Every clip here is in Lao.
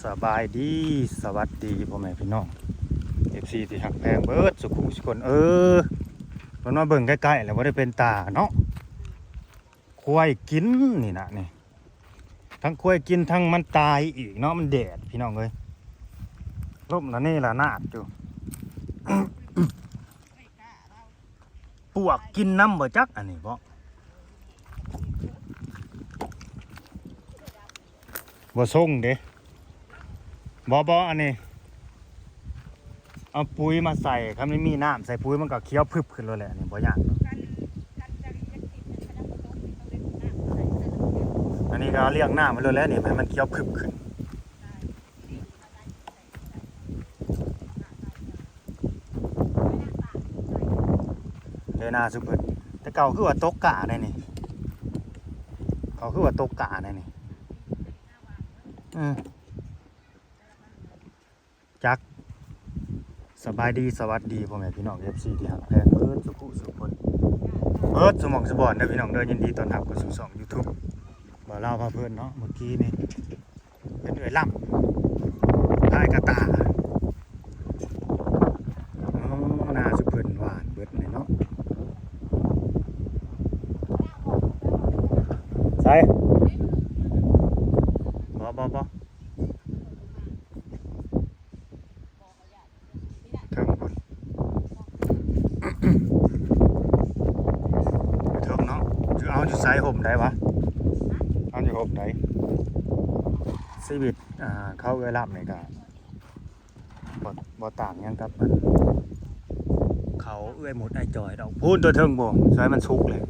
ສະບາຍດີ ສະຫວັດດີພໍ່ແມ່ພີ່ນ້ອງ ເອັຟຊີ ທີ່ຮັກແພງເບິດສູ່ຜູ້ສູ່ຄົນ. ເອີ ເພິ່ນມາເບິ່ງໃກ້ໆ ແລ້ວບໍ່ໄດ້ເປັນຕາເນາະ ຄວາຍກິນນີ້ນະນີ້ ທັງຄວາຍກິນ ທັງມັນຕາຍອີກເນາະ ມັນແດດພີ່ນ້ອງເອີຍ ລົ້ມລະເນລະນາດຢູ່. ປວກກິນນຳບໍ່ຈັກ ອັນນີ້ເບາະ ບໍ່ຊົງເດ້. ບໍ່ ບໍ່ ອັນນີ້ ເອົາປຸ໋ຍມາໃສ່ ຄັນມັນມີນ້ຳໃສ່ປຸ໋ຍ ມັນກໍຂຽວພຶບຂຶ້ນໂລດແຫຼະ ອັນນີ້ບໍ່ຍາກດອກ. ອັນນີ້ກໍລ້ຽງນ້ຳໄວ້ໂລດແຫຼະນີ້ ໃຫ້ມັນຂຽວພຶບຂຶ້ນ. ເດນາສຸເພິ່ນ ແຕ່ເກົ່າຄືວ່າຕົກກະໄດ໋ນີ້ ເຂົາຄືວ່າຕົກກະໄດ໋ນີ້. ເອີ ຈັກ. ສະບາຍດີ ສະຫວັດດີພໍ່ແມ່ພີ່ນ້ອງ ເອັຟຊີ ທີ່ຮັກແພງເບິດສູ່ຜູ້ສູ່ຄົນ ເບິດສູ່ໝ່ອງສູ່ບ່ອນເດີພີ່ນ້ອງເດີ. ຍິນດີຕ້ອນຮັບເຂົ້າສູ່ຊ່ອງຢູທູບ ບ່າວລາວພາເພີນເນາະ. ເມື່ອກີ້ນີ້ ເປັນເອື້ອຍລຳ ພາຍກະຕ່າ. ໂອ້ ນາສຸເພິ່ນຫວານເບິດເລີຍເນາະ. ໃສ ບໍ່ ບໍ່ ບໍ່ ເທິງພຸ້ນ ເທິງເນາະ. ເອົາຢູ່ໃສ ຮົ່ມໃດວະ ເອົາຢູ່ຮົ່ມໃດ. ຊີວິດ ອ່າ ເຂົາເອື້ອຍລຳນີ້ກະ ບໍ່ ບໍ່ຕ່າງຫຍັງກັບອັນ ເຂົາເອື້ອຍໝົດອ້າຍຈ່ອຍດອກ. ພຸ້ນຕົວເທິງພຸ້ນ ໃສ່ມັນສຸກເລີຍ.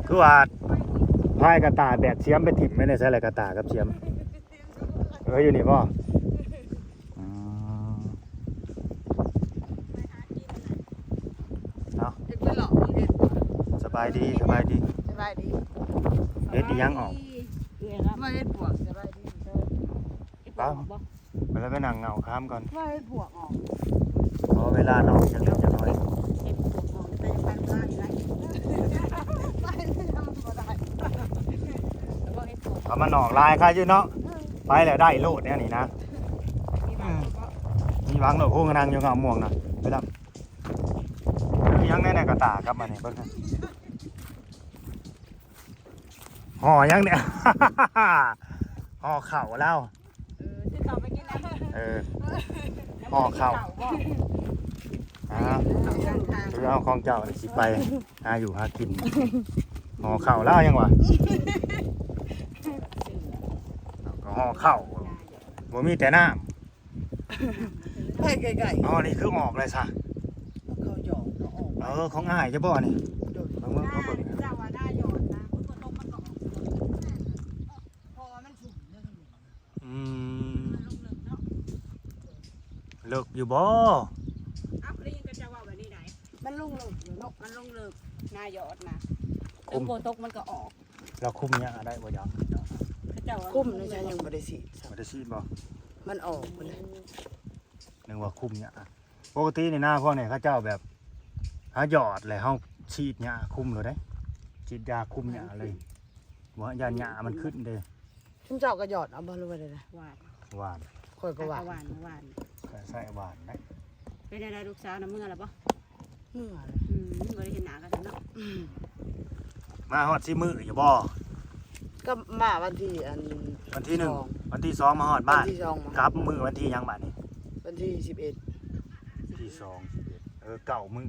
ຄືວ່າພາຍກະຕ່າແບກສຽມໄປຖິ້ມໄວ້ໃນໃສລະ ກະຕ່າກັບສຽມ. ເອີ ຢູ່ນີ້ບໍ່? ອືມ ເອົາ ເຮັດເພິ່ນຫຼອກເຮັດ ສະບາຍດີ ສະບາຍດີ ສະບາຍດີ. ເຮັດອີ່ຫຍັງອອກ? ມາເຮັດບວກ ສະບາຍດີ. ໄປ ໄປແລ້ວໄປນັ່ງເຫງົາຄາມກ່ອນ. ມາເຮັດບວກອອກ ຂໍເວລານ້ອງຈັກເລັກຈັກນ້ອຍ. ເຮັດບວກອອກ ແຕ່ຍັງໄປບໍ່ໄດ້ ໄປບໍ່ໄດ້ ເອົາມານອກຫຼາຍຄ່າຢູ່ເນາະ. ເອີ ໄປແລ້ວໄດ້ໂລດແນວນີ້ນະ ມີຫວັງໂລດ. ໂອ້ ນັ່ງຢູ່ເຫງົາມ່ວງນະ ໄປດຳ. ຄືຫຍັງແນ່ໆ ກະຕ່າກັບມານີ້ ເບິ່ງ ຫໍ່ຫຍັງນີ້ ຫໍ່ເຂົ້າລາວ. ເອີ ເອົາເຂົ້າ ຖືເອົາຂອງເຈົ້ານີ້ ຊິໄປຫາຢູ່ຫາກິນ ຫໍ່ເຂົ້າລາວຫຍັງວະ ກໍຫໍ່ເຂົ້າ ບໍ່ມີແຕ່ນ້ຳ. ໄປໄກໆ ອໍ ນີ້ຄືອອກເລີຍຊະ ເຂົາຢອກເນາະ ອອກ ເອີ ຂອງອ້າຍເຈົ້າບໍ່ນີ້? ໂດຍ ເບິ່ງ ເບິ່ງ ເບິ່ງ ເຈົ້າວ່າໜ້າຢອດນະ ຝົນບໍ່ຕົກມັນກໍອອກ ເພາະວ່າມັນສູງເດີ. ອືມ ມັນລົງເລິກເນາະ ເລິກຢູ່ບໍ່? ເອົ້າ ໄດ້ຍິນເຂົາເຈົ້າເວົ້າແບບນີ້ໃດ໋ ມັນລົງເລິກຢູ່ເນາະ ມັນລົງເລິກ ໜ້າຢອດນະ ຝົນບໍ່ຕົກມັນກໍອອກ. ລາວຄຸມຫຍ້າໄດ້ບໍ່? ຢາກ ເຂົາເຈົ້າວ່າຄຸມໃນໃຈຍັງບໍ່ໄດ້ສີດ ບໍ່ໄດ້ສີດບໍ່? ມັນອອກພຸ້ນແຫຼະ ນຶກວ່າຄຸມຫຍ້າ. ປົກກະຕິນີ້ນາພວກນີ້ເຂົາເຈົ້າແບບ ເຮົາຢອດແລ້ວເຮົາສີດຫຍ້າຄຸມໂລດເດ້ ສີດຢາຄຸມຫຍ້າເລີຍ ບໍ່ໃຫ້ຢ້ານຫຍ້າມັນຂຶ້ນເດ້. ຊຸມເຈົ້າກໍຢອດເອົາບໍ່ ຫຼືວ່າໃດ? ຫວ່ານ ຫວ່ານ ຂ້ອຍກໍຫວ່ານ ຫວ່ານ ຫວ່ານ ຂ້ອຍໃຊ້ຫວ່ານໄດ໋. ເປັນແນວໃດລູກສາວນະ ເມືອແລ້ວບໍ່? ເມືອແລ້ວ ອືມ ບໍ່ໄດ້ເຫັນໜ້າກັນເນາະ ອືມ. ມາຮອດຊິມື້ຢູ່ບໍ່? ກໍມາວັນທີ ອັນ ວັນທີໜຶ່ງ ສອງ ວັນທີສອງມາຮອດບ້ານ ວັນທີສອງມາ ກັບມື້ວັນທີຫຍັງບາດນີ້? ວັນທີສິບເອັດ ທີສອງ ສິບເອັດ ເອີ ເກົ້າມື້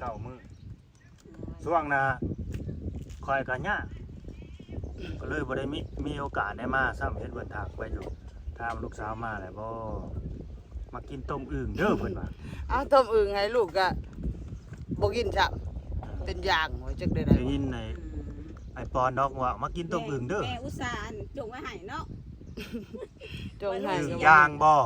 ເກົ້າມື້. ຊ່ວງນະ ຂ້ອຍກໍຍາກ ກໍເລີຍບໍ່ໄດ້ມີ ມີໂອກາດໄດ້ມາຊ້ຳ ເຫັນເພິ່ນທັກໄວ້ຢູ່ ຖາມລູກສາວມາແລ້ວບໍ່? ມາກິນຕົ້ມອຶ່ງເດີ ເພິ່ນວ່າ. ເອົາ ຕົ້ມອຶ່ງໃຫ້ລູກກະບໍ່ກິນຊ້ຳ ເປັນຢ່າງວ່າ ຈັກໄດ້ໃດ ໄດ້ຍິນໄອ້ ອືມ ໄອ້ປອນດອກວ່າ ມາກິນຕົ້ມອຶ່ງເດີ ແມ່ອຸດສ່າອັນຈົ່ງໄວ້ໃຫ້ເນາະ ຈົ່ງໃຫ້ ອຶ່ງຢ່າງບໍ່?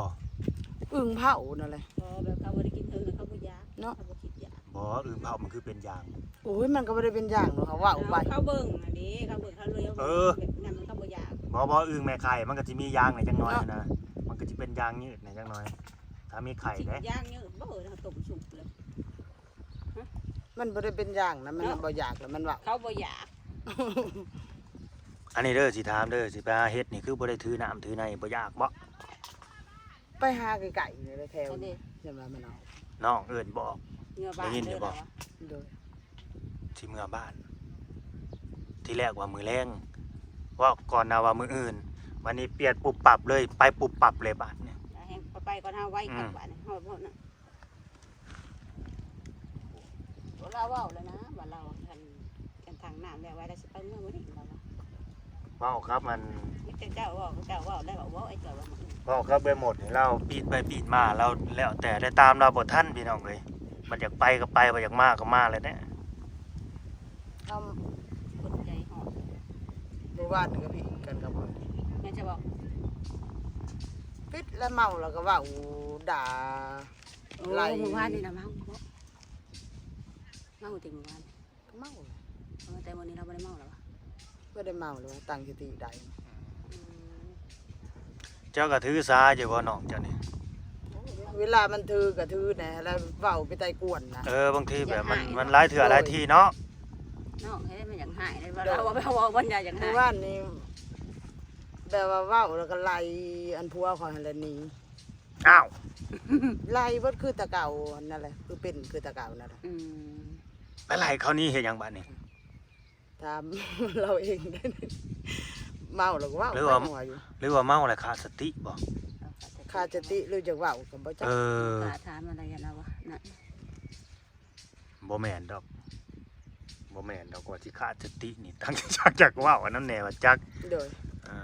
ອຶ່ງເຜົານັ້ນແຫຼະ ບໍ່ ແບບເຂົາບໍ່ໄດ້ກິນເຖິງ ເຂົາບໍ່ຢາກເນາະ ເຂົາບໍ່ຄິດຢາກ. ບໍ່ ອຶ່ງເຜົາມັນຄືເປັນຢາງ. ໂອ້ຍ ມັນກໍບໍ່ໄດ້ເປັນຢາງດອກ ເຂົາເວົ້າໄປ ເຂົາເບິ່ງອັນນີ້ ເຂົາເບິ່ງ ເຂົາເລີຍ ເອີ ແບບນັ້ນມັນກໍບໍ່ຢາກ. ບໍ່ ບໍ່ ອຶ່ງແມ່ໄຂ່ມັນກໍຊິມີຢາງໃນຈັກໜ້ອຍນະ ມັນກໍຊິເປັນຢາງຍືດໃນຈັກໜ້ອຍ. ຖ້າມີໄຂ່ເດ້ ຢ່າງເຍອະບໍ່ ເຮົາຕົ້ມສຸກເລີຍ. ມັນບໍ່ໄດ້ເປັນຢ່າງນະ ມັນ ເນາະ ບໍ່ຢາກແລ້ວມັນເວົ້າ ເຂົາບໍ່ຢາກ. ອັນນີ້ເດີ ຊິຖາມເດີ ຊິໄປຫາເຫັດນີ້ ຄືບໍ່ໄດ້ຖືນ້ຳຖືໃນ ບໍ່ຢາກບໍ່? ໄປຫາໄກໆນີ້ແຫຼະ ແຖວນີ້ ຢ່າວ່າມັນອອກ ນ້ອງເອີ້ນບອກ ໄດ້ຍິນຢູ່ບໍ່? ໂດຍ ຊິເມືອບ້ານ ທີແລກວ່າມື້ແລງ ເວົ້າກ່ອນນະວ່າມື້ອື່ນ ບັດນີ້ປ່ຽນປຸບປັບເລີຍ ໄປປຸບປັບເລີຍບາດນີ້. ແຮງໄປກ່ອນເຮົາໄວຄັກ ອືມ ບາດນີ້ເຮົາເວົ້ານະ ລາວເວົ້າແລ້ວນະວ່າລາວ ອັນ ອັນທາງນ້ຳແລ້ວວ່າລາວຊິໄປເມືອມື້ນີ້ ລາວວ່າ ເວົ້າກັບອັນ ມີແຕ່ເຈົ້າເວົ້າ ເຈົ້າເວົ້າແລ້ວເວົ້າ ເວົ້າໄອ້ເຈົ້າວ່າ ເວົ້າກັບເອື້ອຍມົດນີ້ ລາວປີດໄປປີດມາ ລາວແລ້ວແຕ່ ໄດ້ຕາມລາວບໍ່ທັນ ພີ່ນ້ອງເອີຍ. ບັດຢາກໄປກໍໄປ ບັດຢາກມາກໍມາແລ້ວແດ່. ເຮົາຄົນໃຈຮ້ອນ ມື້ວານນີ້ກໍຜິດກັນກັບຂ້ອຍ ແມ່ນຊະບໍ່? ຜິດແລ້ວ ເມົາແລ້ວກໍເວົ້າດ່າ ໂອ້ ໄລ່ ມື້ວານນີ້ນະເມົາບໍ່? ເມົາແຕ່ມື້ວານ ກໍເມົາແຫຼະ. ເອີ ແຕ່ມື້ນີ້ລາວບໍ່ໄດ້ເມົາແລ້ວຫວາ? ບໍ່ໄດ້ເມົາແລ້ວ ຕັ້ງສະຕິໄດ້. ອືມ ເຈົ້າກໍຖືສາຢູ່ບໍ່ນ້ອງເຈົ້ານີ້? ເວລາມັນຖືກໍຖືແດ່ ແລ້ວເວົ້າໄປໃຕ້ກວນນະ. ເອີ ບາງທີແບບມັນ ມັນຫຼາຍເທື່ອຫຼາຍທີເນາະ. ນ້ອງເອີຍ ມັນຢາກຮ້າຍເດ້ ເວົ້າ ເວົ້າ ເວົ້າ ເວົ້າ ມັນຢາກຮ້າຍ. ມື້ວານນີ້ແບບວ່າເວົ້າແລ້ວກໍໄລ່ອັນຜົວຂ້ອຍຫັ້ນແຫຼະໜີ. ອ້າວ ໄລ່ເບິດຄືແຕ່ເກົ່ານັ້ນແຫຼະ ຄືເປັນຄືແຕ່ເກົ່ານັ້ນແຫຼະ. ອືມ ໄປໄລ່ເຂົາໜີເຮັດຫຍັງບາດນີ້? ຖາມລາວເອງ ເມົາແລ້ວກໍເວົ້າ ຫຼືວ່າ ໄປຫົວຢູ່ ຫຼືວ່າເມົາແລ້ວຂາດສະຕິບໍ່? ຂາດສະຕິ ຫຼືຈະເວົ້າກໍບໍ່ຈັກ. ເອີ ຖາມອະໄລລາວວ່ານັ້ນ ບໍ່ແມ່ນດອກ ບໍ່ແມ່ນດອກ ວ່າຊິຂາດສະຕິນີ້ ຕັ້ງໃຈຢາກເວົ້າອັນນັ້ນແດ່ວ່າຈັກ. ໂດຍ ເອີ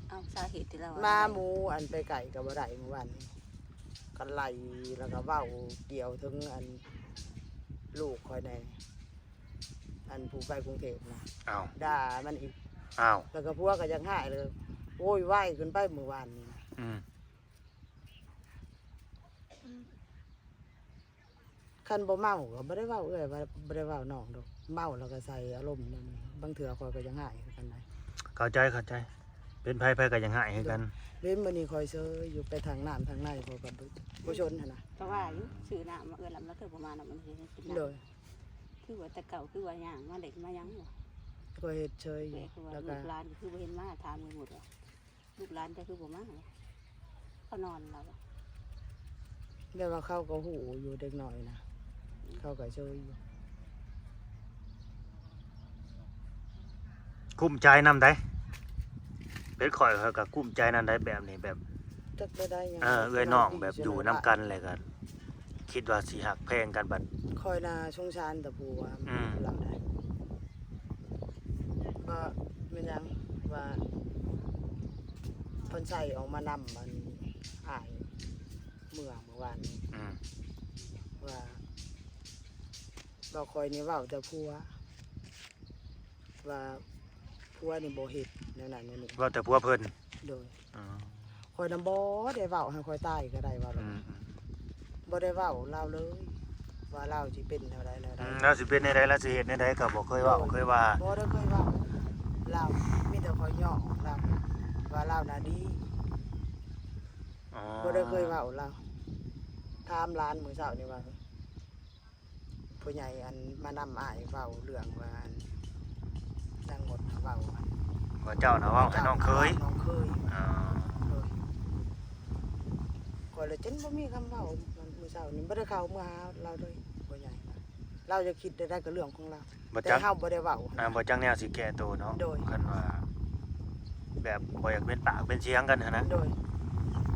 ເອົາສາເຫດທີ່ລາວວ່າ ມາໝູອັນໄປໄກກໍບໍ່ໄດ້ມື້ວານນີ້ ກໍໄລ່ແລ້ວກໍເວົ້າກ່ຽວເຖິງອັນລູກຂ້ອຍແດ່ ອັນຜູ້ໄປກຸງເທບນະ ອ້າວ ດ່າມັນອີກ. ອ້າວ ແລ້ວກໍຜົວກໍຢາກຮ້າຍເລີຍ ໂວຍວາຍຂຶ້ນໄປມື້ວານນີ້ນະ. ອືມ ຄັນບໍ່ເມົາກໍບໍ່ໄດ້ເວົ້າ ເອື້ອຍວ່າບໍ່ໄດ້ເວົ້ານ້ອງດອກ ເມົາແລ້ວກໍໃສ່ອາລົມນັ້ນ ບາງເທື່ອຂ້ອຍກໍຢາກຮ້າຍຄືກັນໄດ໋. ເຂົ້າໃຈ ເຂົ້າໃຈ ເປັນໃຜ ໃຜກໍຢາກຮ້າຍຄືກັນ. ເຫັນມື້ນີ້ຂ້ອຍເຊີຍຢູ່ ໄປທາງນ້ຳທາງໃນ ຂ້ອຍກໍບໍ່ ບໍ່ຊົນຫັ້ນນະ ກໍວ່າຢູ່ ຊື້ນ້ຳມາເອື້ອຍລຳ ລາວຄືບໍ່ມານຳ ມັນຊິກິນນ້ຳ. ໂດຍ ຄືວ່າແຕ່ເກົ່າ ຄືວ່າຍ່າງມາເຫຼັ້ນມາຫຍັງຫວາ? ຂ້ອຍເຮັດເຊີຍຢູ່ ແລ້ວກໍລູກຫຼານກໍຄືບໍ່ເຫັນມາ ຖາມໝົດວ່າ ລູກຫຼານເຈົ້າຄືບໍ່ມາ? ເຂົານອນແລ້ວ ແບບວ່າເຂົາກໍຮູ້ຢູ່ເດັກນ້ອຍນະ ເຂົາກໍເຊີຍຢູ່. ກຸ້ມໃຈນຳໃດ໋ ເປັນຂ້ອຍ ຂ້ອຍກໍກຸ້ມໃຈນຳໃດ໋ ແບບນີ້ ແບບ ຈັກໄດ້ຫຍັງ ເອີ ເອື້ອຍນ້ອງແບບຢູ່ນຳກັນແລ້ວກໍ ຄິດວ່າຊິຮັກແພງກັນບັດ. ຂ້ອຍນະສົງສານແຕ່ຜົວ ອືມ ລາວໄດ໋ ວ່າແມ່ນຫຍັງວ່າເພິ່ນໃສ່ອອກມານຳອັນອ້າຍເມື່ອ ເມື່ອວານນີ້ ອືມ ວ່າ ວ່າຂ້ອຍນີ້ເວົ້າແຕ່ຜົວ ວ່າຜົວນີ້ບໍ່ເຮັດແນວນັ້ນແນວນີ້ ເວົ້າແຕ່ຜົວເພິ່ນ. ໂດຍ ອໍ ຂ້ອຍນະບໍ່ໄດ້ເວົ້າ ໃຫ້ຂ້ອຍຕາຍກໍໄດ້ວ່າ ອືມ ບໍ່ໄດ້ເວົ້າລາວເລີຍ ວ່າລາວຊິເປັນແນວໃດແນວໃດ ອືມ ລາວຊິເປັນແນວໃດ ລາວຊິເຮັດແນວໃດກໍບໍ່ເຄີຍເວົ້າ ໂດຍ ເຄີຍວ່າ ບໍ່ໄດ້ເຄີຍເວົ້າລາວ ມີແຕ່ຂ້ອຍຍ້ອງລາວວ່າລາວນະດີ. ອໍ ບໍ່ໄດ້ເຄີຍເວົ້າລາວ ຖາມຫຼານມື້ເຊົ້ານີ້ວ່າ ຜູ້ໃຫຍ່ອັນມານຳອ້າຍເວົ້າເລື່ອງວ່າອັນນາງມົດເວົ້າ ວ່າເຈົ້ານະເວົ້າໃຫ້ນ້ອງເຂີຍ ນ້ອງເຂີຍ ອໍ ໂດຍ ຂ້ອຍລະຈົນບໍ່ມີຄຳເວົ້າ ມື້ເຊົ້ານີ້ບໍ່ໄດ້ເຂົ້າເມືອຫາລາວເລີຍ ພໍ່ໃຫຍ່ ລາວຈະຄິດແນວໃດກໍເລື່ອງຂອງລາວ ບໍ່ຈັກ ແຕ່ເຮົາບໍ່ໄດ້ເວົ້າ ອ່າ ບໍ່ຈັກແນວຊິແກ້ໂຕເນາະ ໂດຍ ຄັນວ່າແບບບໍ່ຢາກເປັນປາກເປັນສຽງກັນຫັ້ນນະ ໂດຍ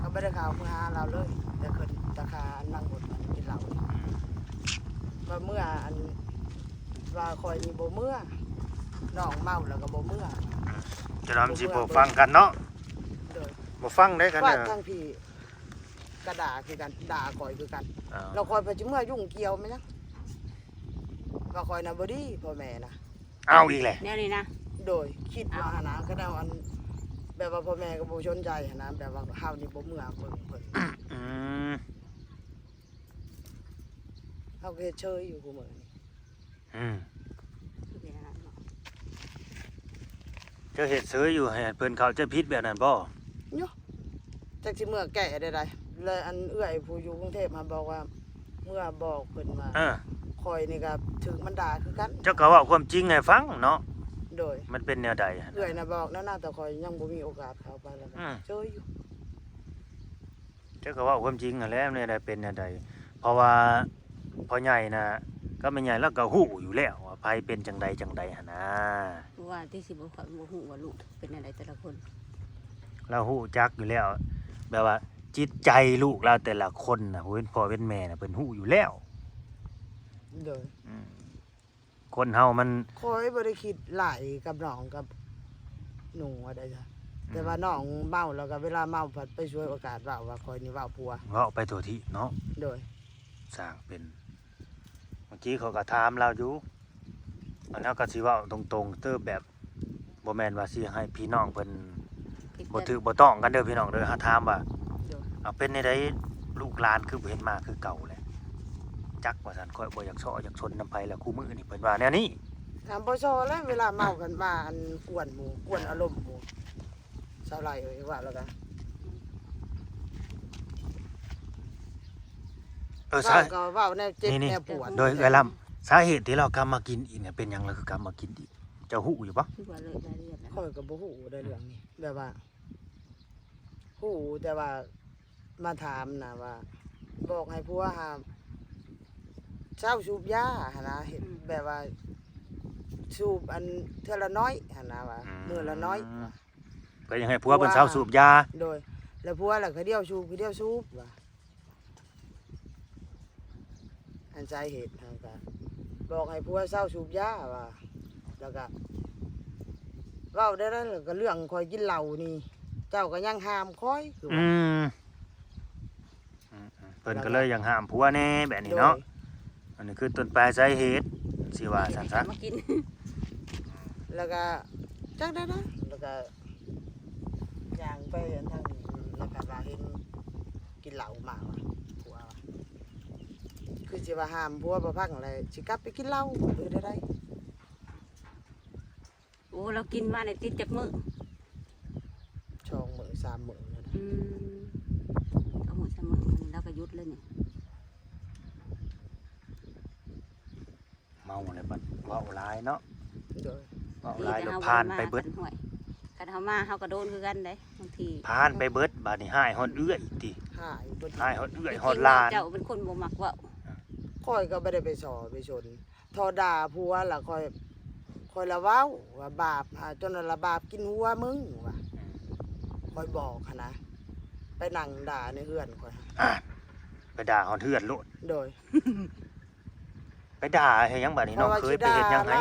ກໍບໍ່ໄດ້ເຂົ້າເມືອຫາລາວເລີຍ ແຕ່ເພິ່ນຕາຄາອັນນາງບົດກິນເຫຼົ້າ ອືມ ວ່າເມືອອັນ ວ່າຂ້ອຍນີ້ບໍ່ເມືອ ນ້ອງເມົາແລ້ວກໍບໍ່ເມືອ ຈະນຳຊິບໍ່ຟັງກັນເນາະ ໂດຍ ບໍ່ຟັງໄດ້ກັນ ວ່າທາງພີ່ກະດ່າຄືກັນ ດ່າຂ້ອຍຄືກັນ ແລ້ວຂ້ອຍໄປຊິເມືອຫຍຸ້ງກ່ຽວແມ່ນຫຍັງ ວ່າຂ້ອຍນະບໍ່ດີພໍ່ແມ່ນະ ເອົາອີກແຫຼະ ແນວນີ້ນະ ໂດຍ ຄິດວ່າຫັ້ນນະ ກະແນວອັນ ແບບວ່າພໍ່ແມ່ກໍບໍ່ສົນໃຈຫັ້ນນະ ແບບວ່າເຮົານີ້ບໍ່ເມືອເບິ່ງເພິ່ນ ອືມ ເຮົາກໍເຮັດເຊີຍຢູ່ຄູ່ມື້ນີ້ ອືມ ຄືເປັນອັນນັ້ນເນາະ ເຈົ້າເຮັດເຊີຍຢູ່ ໃຫ້ເພິ່ນເຂົ້າໃຈຜິດແບບນັ້ນບໍ່? ໂຍ ຈັກຊິເມືອແກ້ໄດ້ໃດ ແລະ ອັນເອື້ອຍຜູ້ຢູ່ກຸງເທບຫັ້ນບອກວ່າ ເມື່ອບອກເພິ່ນວ່າ ເອີ ຂ້ອຍນີ້ກໍຖືກມັນດ່າຄືກັນ. ເຈົ້າກໍເວົ້າຄວາມຈິງໃຫ້ຟັງເນາະ. ໂດຍ. ມັນເປັນແນວໃດຫັ້ນ? ເອື້ອຍນະບອກແນວນັ້ນ ແຕ່ຂ້ອຍຍັງບໍ່ມີໂອກາດເຂົ້າໄປ ແລ້ວກໍ ເອີ ເຊີຍຢູ່. ເຈົ້າກໍເວົ້າຄວາມຈິງຫັ້ນແຫຼະ ແນວໃດເປັນແນວໃດ ເພາະວ່າພໍ່ໃຫຍ່ນະກັບແມ່ໃຫຍ່ລາວກໍຮູ້ຢູ່ແລ້ວວ່າໃຜເປັນຈັ່ງໃດຈັ່ງໃດຫັ້ນນາ. ວ່າຕິ ຊິບໍ່ ຂ້ອຍບໍ່ຮູ້ວ່າລູກເປັນແນວໃດແຕ່ລະຄົນ. ລາວຮູ້ຈັກຢູ່ແລ້ວ ແບບວ່າຈິດໃຈລູກລາວແຕ່ລະຄົນນະ ຜູ້ເປັນພໍ່ເປັນແມ່ນະ ເພິ່ນຮູ້ຢູ່ແລ້ວ. ໂດຍ. ອືມ ຄົນເຮົາມັນ ຂ້ອຍບໍ່ໄດ້ຄິດຫຼາຍກັບນ້ອງກັບໜູວ່າໄດ້ຊະ ອືມ ແຕ່ວ່ານ້ອງເມົາ ແລ້ວກໍເວລາເມົາພັດໄປສວຍໂອກາດເວົ້າວ່າຂ້ອຍນີ້ເວົ້າຜົວ ເວົ້າໄປທົ່ວທີບເນາະ. ໂດຍ. ສ້າງເປັນ ເມື່ອກີ້ຂ້ອຍກໍຖາມລາວຢູ່ ອັນເຮົາກໍຊິເວົ້າຕົງໆ ເຕີແບບ ບໍ່ແມ່ນວ່າຊິໃຫ້ພີ່ນ້ອງເພິ່ນ ຜິດ ບໍ່ຖືກບໍ່ຕ້ອງກັນເດີພີ່ນ້ອງເດີ. ເຮົາຖາມວ່າ ໂດຍ ເອົາ ເປັນແນວໃດ ລູກຫຼານຄືບໍ່ເຫັນມາຄືເກົ່າແຫຼະ ຈັກວ່າຊັ້ນ. ຂ້ອຍບໍ່ຢາກສໍ້ຢາກຊົນນຳໃຜແລ້ວ ຄູ່ມື້ນີ້ເພິ່ນວ່າແນວນີ້. ຖາມບໍ່ສໍ້ແລ້ວ ເວລາເມົາກັນມາ ອັນກວນໝູ່ ກວນອາລົມໝູ່ ສາວໄຫຼເອີຍ ວ່າແລ້ວກະ ເອີ ເວົ້າກໍເວົ້າແນວເຈັບແນວປວດ. ໂດຍ ເອື້ອຍລຳ ສາເຫດທີ່ລາວກັບມາກິນອີກເປັນຫຍັງ ລາວຄືກັບມາກິນອີກ ເຈົ້າຮູ້ຢູ່ບໍ່? ຄືວ່າເລີກໄດ້ເລື່ອງ ຂ້ອຍກໍບໍ່ຮູ້ໄດ້ເລື່ອງນີ້ ແບບວ່າ ຮູ້ແຕ່ວ່າມາຖາມນະວ່າ ບອກໃຫ້ຜົວຫາເຊົາສູບຢາຫັ້ນນະ ເຮັດ ອືມ ແບບວ່າສູບອັນເທື່ອລະໜ້ອຍຫັ້ນນະ ວ່າ ອືມ ມື້ລະໜ້ອຍ ວ່າ ກໍຢາກໃຫ້ຜົວເພິ່ນເຊົາສູບຢາ. ໂດຍ. ແລ້ວຜົວລະກະດຽວສູບ ກະດຽວສູບວ່າ ອັນສາເຫດຫັ້ນກະບອກໃຫ້ຜົວເຊົາສູບຢາວ່າ ແລ້ວກະເວົ້າໄດ້ນັ້ນ ແລ້ວກະເລື່ອງຂ້ອຍກິນເຫຼົ້ານີ້ ເຈົ້າກະຍັງຫ້າມຂ້ອຍ ຄືວ່າ ອືມ ອືມ ເພິ່ນກໍເລີຍຢາກຫ້າມຜົວແດ່ແບບນີ້ເນາະ. ໂດຍ. ອັນນີ້ຄືຕົ້ນປາຍສາເຫດ ຊິວ່າຊັ້ນຊະ ມາກິນ ແລ້ວກະຈັກໄດ້ນະ ແລ້ວກະຍ່າງໄປອັນທາງນັ້ນ ລະກະວ່າເຫັນ ກິນເຫຼົ້າມາວ່າ ຜົວວ່າ ຄືຊິວ່າຫ້າມຜົວບໍ່ຟັງແລ້ວ ຊິກັບໄປກິນເຫຼົ້າ ຫຼືແນວໃດ? ໂອ້ ລາວກິນມາໄດ້ຕິດຈັກມື້? ສອງມື້ສາມມື້ນັ້ນ. ອືມ ສອງມື້ສາມມື້ ລາວກໍຢຸດເລີຍນີ້. ເມົາແລ້ວບັດເວົ້າຫຼາຍເນາະ. ໂດຍ. ເວົ້າຫຼາຍແລ້ວຜ່ານໄປເບິດ. ຄັນເຮົາມາເຮົາກໍໂດນຄືກັນເດ້ ບາງທີຜ່ານໄປເບິດ. ບາດນີ້ຮ້າຍຮອດເອື້ອຍຕິ ຮ້າຍເບິດ ຮ້າຍຮອດເອື້ອຍຮອດຫຼານ. ເຈົ້າເປັນຄົນບໍ່ມັກເວົ້າ. ຂ້ອຍກໍບໍ່ໄດ້ໄປສໍ້ໄປຊົນ ທໍ່ດ່າຜົວລະຂ້ອຍ ຂ້ອຍລະເວົ້າວ່າບາບ ຈົນວ່າລະບາບກິນຫົວມຶງວ່າ ຂ້ອຍບອກຫັ້ນນະ ໄປນັ່ງດ່າໃນເຮືອນຂ້ອຍ ໄປດ່າຮອດເຮືອນໂລດ. ໂດຍ. ໄປດ່າເຮັດຫຍັງບາດນີ້ ນ້ອງເຂີຍໄປເຮັດຫຍັງໃຫ້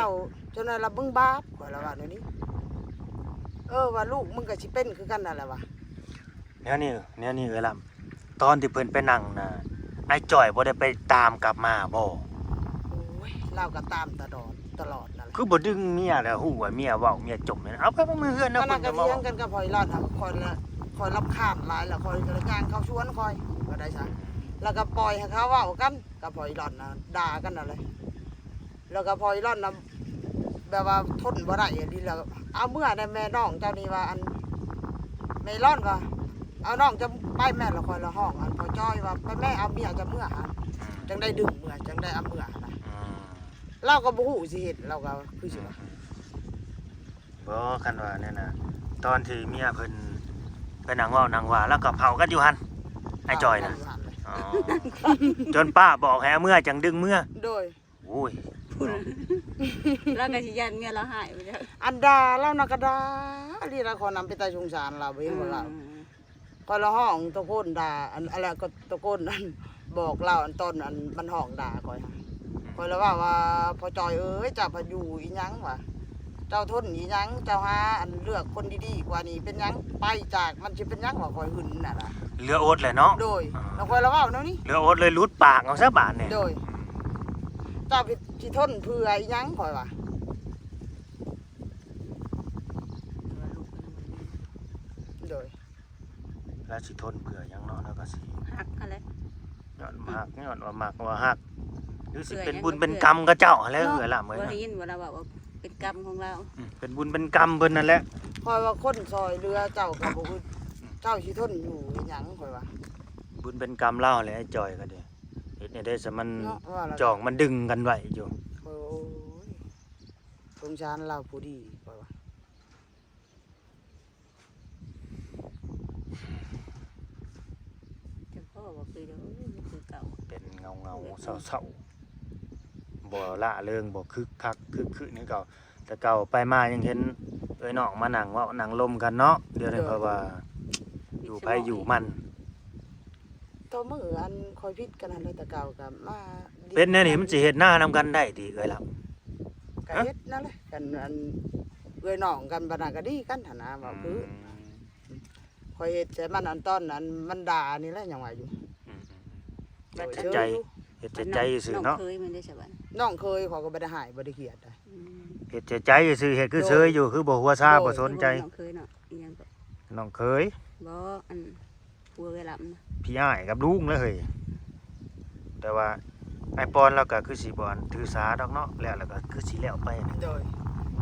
ຈົນວ່າລະມຶງບາບ ຂ້ອຍລະວ່າແນວນີ້ ເອີ ວ່າລູກມຶງກໍຊິເປັນຄືກັນນັ້ນແຫຼະວ່າ ແນວນີ້ ແນວນີ້ເອື້ອຍລຳ ຕອນທີ່ເພິ່ນໄປນັ່ງນະ ອ້າຍຈ່ອຍບໍ່ໄດ້ໄປຕາມກັບມາບໍ່? ໂອ້ຍ ລາວກໍຕາມຕະຫຼອດ ຕະຫຼອດນັ້ນແຫຼະ. ຄືບໍ່ດຶງເມຍແລ້ວ ຮູ້ວ່າເມຍເວົ້າ ເມຍຈົ່ມ ເອົາໄປເມືອເຮືອນນະ. ເພິ່ນກໍເວົ້າກັນກັບຂ້ອຍລອດ ຂ້ອຍລະ ຂ້ອຍລຳຄານຫຼາຍ ແລ້ວຂ້ອຍກໍຍ່າງເຂົ້າສວນຂ້ອຍ ກໍໄດ້ຊະ ແລ້ວກໍປ່ອຍໃຫ້ເຂົາເວົ້າກັນ ກັບພໍ່ອີ່ຫຼອນນະ ດ່າກັນນັ້ນແຫຼະ. ແລ້ວກໍພໍ່ອີ່ຫຼອນນະ ແບບວ່າທົນບໍ່ໄດ້ອີ່ຫຼີ ແລ້ວເອົາເມືອແດ່ແມ່ນ້ອງເຈົ້ານີ້ວ່າ ອັນ ແມ່ອີ່ຫຼອນວ່າ ເອົານ້ອງເຈົ້າໄປແມ່. ແລ້ວຂ້ອຍລະຮ້ອງ ອັນ ພໍ່ຈ້ອຍວ່າ ໄປແມ່ ເອົາເມຍເຈົ້າເມືອຫັ້ນ ຈັ່ງໄດ້ດຶງເມືອ ຈັ່ງໄດ້ເອົາເມືອຫັ້ນນະ. ລາວກໍບໍ່ຮູ້ຊິເຮັດ ລາວກໍຄືຊິວ່າ ບໍ່ ຄັນວ່າແນວນັ້ນ ຕອນທີ່ເມຍເພິ່ນໄປນັ່ງເວົ້ານັ່ງວ່າ ລາວກໍເຜົາກັນຢູ່ຫັ້ນ ອ້າຍຈ່ອຍນະ. ອໍ ຈົນປ້າບອກໃຫ້ເອົາເມືອ ຈັ່ງດຶງເມືອ. ໂດຍ. ໂອ້ຍ ລາວກໍຊິຢ້ານເມຍລາວຮ້າຍໄປແລ້ວ. ອັນດ່າລາວນະກໍດ່າອີ່ຫຼີລະ ຂ້ອຍນຳໄປຕາສົງສານລາວ ບໍ່ເຫັນບໍ່ລາວ ຂ້ອຍລະຮ້ອງຕະໂກນດ່າ ອັນ ອັນລະກໍຕະໂກນ ອັນ ບອກລາວ ອັນຕອນ ອັນ ມັນຮ້ອງດ່າຂ້ອຍ ຂ້ອຍລະເວົ້າວ່າ ພໍ່ຈ່ອຍເອີຍ ເຈົ້າພັດຢູ່ອີ່ຫຍັງວະ ເຈົ້າທົນອີ່ຫຍັງ ເຈົ້າຫາ ອັນ ເລືອກຄົນດີໆກວ່ານີ້ເປັນຫຍັງ ໄປຈາກມັນຊິເປັນຫຍັງວະ ຂ້ອຍຫຶງຫັ້ນນະ. ເຫຼືອອົດແຫຼະເນາະ. ໂດຍ. ແລ້ວຂ້ອຍລະເວົ້າແນວນີ້ ເຫຼືອອົດເລີຍຫຼຸດປາກເອົາຊະບາດນີ້. ໂດຍ. ເຈົ້າຊິທົນເພື່ອອີ່ຫຍັງ ຂ້ອຍວ່າ. ໂດຍ. ລາວຊິທົນເພື່ອຫຍັງເນາະ ລາວກໍຊິຮັກຫັ້ນແຫຼະ ຍ້ອນມັກ ຍ້ອນວ່າມັກວ່າຮັກ ຫຼືຊິເປັນບຸນເປັນກຳກັບເຈົ້າຫັ້ນແຫຼະ. ເອື້ອຍລະເອີຍ ບໍ່ໄດ້ຍິນບໍ່ລາວເວົ້າວ່າເປັນກຳຂອງລາວ. ອືມ ເປັນບຸນເປັນກຳເພິ່ນນັ້ນແຫຼະ. ຂ້ອຍວ່າຄົນຊ່ອຍເຫຼືອເຈົ້າກໍບໍ່ອຶດ ເຈົ້າຊິທົນຢູ່ເຮັດຫຍັງ ຂ້ອຍວ່າ. ບຸນເປັນກຳລາວແຫຼະ ໄອ້ຈ່ອຍກໍດີ ເຮັດແນວໃດຊະ ມັນ ເນາະ ວ່າລະ ຈອງມັນດຶງກັນໄວ້ຢູ່. ໂອ້ຍ ສົງສານລາວຜູ້ດີ ຂ້ອຍວ່າ. ເຈົ້າພໍ່ບໍ່ຄືເດີ ຄືເກົ່າ ເປັນເງົາໆ ເສົ້າໆ ບໍ່ລ່າເລີງ ບໍ່ຄຶກຄັກຄຶກຄື້ນຄືເກົ່າ. ແຕ່ເກົ່າໄປມາຍັງເຫັນເອື້ອຍນ້ອງມານັ່ງເວົ້ານັ່ງລົມກັນເນາະ. ດຽວນີ້ ໂດຍ ເພາະວ່າຢູ່ໃຜຢູ່ມັນ. ຕໍ່ມື້ອັນຂ້ອຍຜິດກັນຫັ້ນແຫຼະ ແຕ່ເກົ່າກໍມາ ເປັນແນວນີ້ມັນຊິເຮັດນານຳກັນໄດ້ຕິເອື້ອຍລຳ? ກໍເຮັດນັ້ນແຫຼະ ກັນອັນເອື້ອຍນ້ອງກັນ ບັດນັ້ນກໍດີກັນຫັ້ນນະ ເວົ້າຄື ອືມ ຂ້ອຍເຮັດໃສ່ມັນ ອັນຕອນອັນມັນດ່ານີ້ແຫຼະ ຍັງວ່າຢູ່ ອືມໆໆ ໂດຍ ເຮັດໃຈ ເຮັດໃຈຊື່ເນາະ. ນ້ອງເຂີຍແມ່ນເດ້ຊະບັດ ນ້ອງເຂີຍຂ້ອຍກໍບໍ່ໄດ້ຮ້າຍບໍ່ໄດ້ກຽດ. ອືມ ເຮັດໃຈຊື່ ເຮັດຄືເຊີຍຢູ່ ໂດຍ ຄືບໍ່ຫົວຊາ ໂດຍ ບໍ່ສົນໃຈ. ນ້ອງເຂີຍເນາະ ອີຫຍັງກໍ ນ້ອງເຂີຍ ບໍ່ ອັນ ຜົວເອື້ອຍລຳນະ ພີ່ອ້າຍກັບລຸງເລີຍ. ແຕ່ວ່າອ້າຍປອນລາວກໍຄືຊິບໍ່ອັນຖືສາດອກເນາະ ແລ້ວ ແລ້ວກໍຄືຊິແລ້ວໄປ. ໂດຍ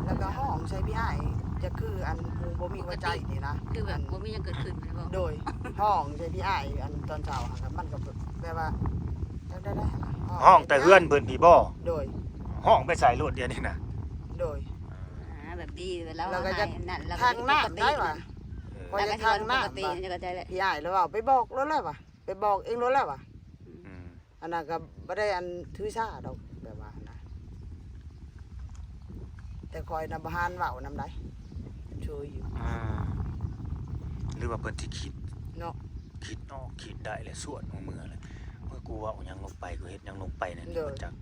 ແລ້ວກໍຮ້ອງໃສ່ພີ່ອ້າຍ ຈະຄືອັນຜູ້ບໍ່ມີຫົວໃຈນີ້ນະ ຄືແບບບໍ່ມີຫຍັງເກີດຂຶ້ນແມ່ນບໍ່? ໂດຍ ຮ້ອງໃສ່ພີ່ອ້າຍ ອັນຕອນເຊົ້າຫັ້ນ ມັນກໍແບບວ່າ ຈັ່ງໃດ ຮ້ອງແຕ່ເຮືອນເພິ່ນພີ້ບໍ່? ໂດຍ ຮ້ອງໄປໃສ່ໂລດດຽວນີ້ນະ. ໂດຍ ອ່າ ແບບດີ ແລ້ວ ແລ້ວກໍຢາກທັງນ້ຳໄດ້ວ່າ ເອີ ຂ້ອຍຢາກທັງນ້ຳວ່າ ພີ່ອ້າຍລາວເວົ້າ ໄປບອກໂລດແລ້ວວ່າ ໄປບອກເອງໂລດແລ້ວວ່າ. ອືມ ອັນນັ້ນກໍບໍ່ໄດ້ອັນຖືສາດອກ ແບບວ່າຫັ້ນນະ ແຕ່ຂ້ອຍນະບໍ່ຫານເວົ້ານຳໃດ ເຊີຍຢູ່. ອ່າ ຫຼືວ່າເພິ່ນຊິຄິດເນາະ ຄິດອອກຄິດໄດ້ແລ້ວ ຊວນຫົວເມືອແລ້ວ ໂອ້ຍ ກູເວົ້າຫຍັງລົງໄປ ກູເຮັດຫຍັງລົງໄປນັ້ນ ໂດຍ ບໍ່ຈັກ.